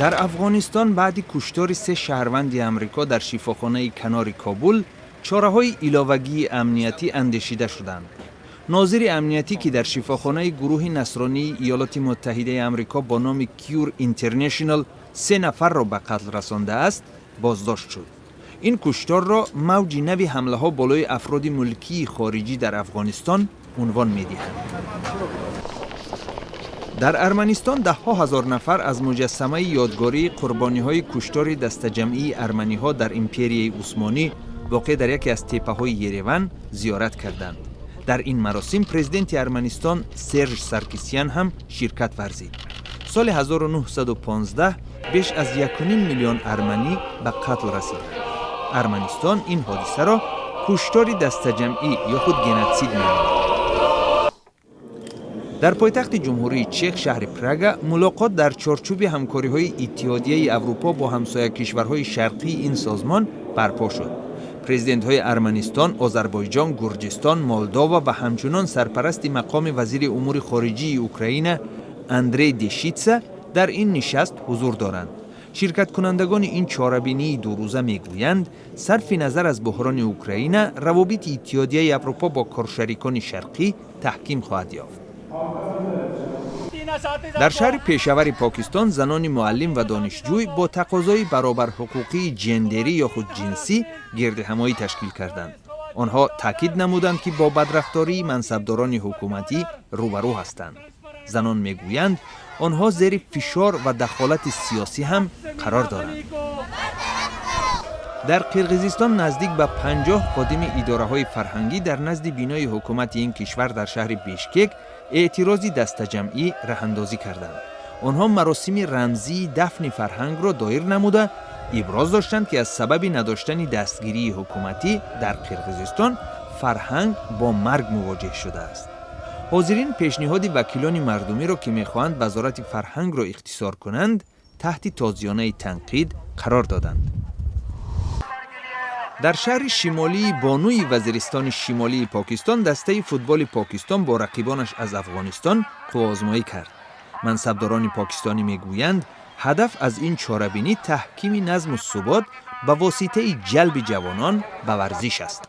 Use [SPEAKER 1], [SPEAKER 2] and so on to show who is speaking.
[SPEAKER 1] Дар Афғонистон баъди куштори се шаҳрванди Амрико дар шифохонаи канори Кобул чораҳои иловагии амниятӣ андешида шуданд. Нозири амниятӣ, ки дар шифохонаи гурӯҳи насронии Иёлоти Муттаҳидаи Амрико бо номи Кюр Интернешнл се нафарро ба қатл расондааст, боздошт шуд. Ин кушторро мавҷи нави ҳамлаҳо болои афроди мулкии хориҷӣ дар Афғонистон унвон медиҳанд. Дар Арманистон даҳҳо ҳазор нафар аз муҷассамаи ёдгории қурбониҳои куштори дастаҷамъии арманиҳо дар Империяи Усмонӣ, воқеъ дар яке аз теппаҳои Ереван, зиёрат карданд. Дар ин маросим президенти Арманистон Серж Саркисян ҳам ширкат варзид. Соли 1915 беш аз 1,5 миллион арманӣ ба қатл расиданд. Арманистон ин ҳодисаро куштори дастаҷамъӣ ё худ геноцид меномад. Дар пойтахти Ҷумҳурии Чех, шаҳри Прага, мулоқот дар чорчӯби ҳамкориҳои Иттиҳодияи Аврупо бо ҳамсоя кишварҳои шарқии ин созмон барпо шуд. Президентҳои Арманистон, Озарбойҷон, Гурҷистон, Молдова ва ҳамчунон сарпарасти мақоми вазири умури хориҷии Украина Андрей Дешитса дар ин нишаст ҳузур доранд. Ширкаткунандагони ин чорабинии дурӯза мегӯянд, сарфи назар аз буҳрони Украина, равобити Иттиҳодияи Аврупо бо коршарикони шарқӣ таҳким хоҳад ёфт. Дар шаҳри Пешавари Покистон занони муаллим ва донишҷӯй бо тақозои баробарҳуқуқии ҷендерӣ ё худ ҷинсӣ гирдиҳамоӣ ташкил карданд. Онҳо таъкид намуданд, ки бо бадрафтории мансабдорони ҳукуматӣ рӯбарӯ ҳастанд. Занон мегӯянд, онҳо зери фишор ва дахолати сиёсӣ ҳам қарор доранд. Дар Қирғизистон наздик ба 50 ходими идораҳои фарҳангӣ дар назди бинои ҳукумати ин кишвар дар шаҳри Бишкек эътирози дастаҷамъӣ раҳандозӣ карданд. Онҳо маросими рамзии дафни фарҳангро доир намуда, иброз доштанд, ки аз сабаби надоштани дастгирии ҳукуматӣ дар Қирғизистон фарҳанг бо марг мувоҷеҳ шудааст. Ҳозирин пешниҳоди вакилони мардумиро, ки мехоҳанд Вазорати фарҳангро ихтисор кунанд, таҳти тозиёнаи танқид қарор доданд. Дар шаҳри шимолии Бонуи Вазиристони Шимолии Покистон дастаи футболи Покистон бо рақибонаш аз Афғонистон қувваозмоӣ кард. Мансабдорони покистонӣ мегӯянд, ҳадаф аз ин чорабинӣ таҳкими назму субот ба воситаи ҷалби ҷавонон ба варзиш аст.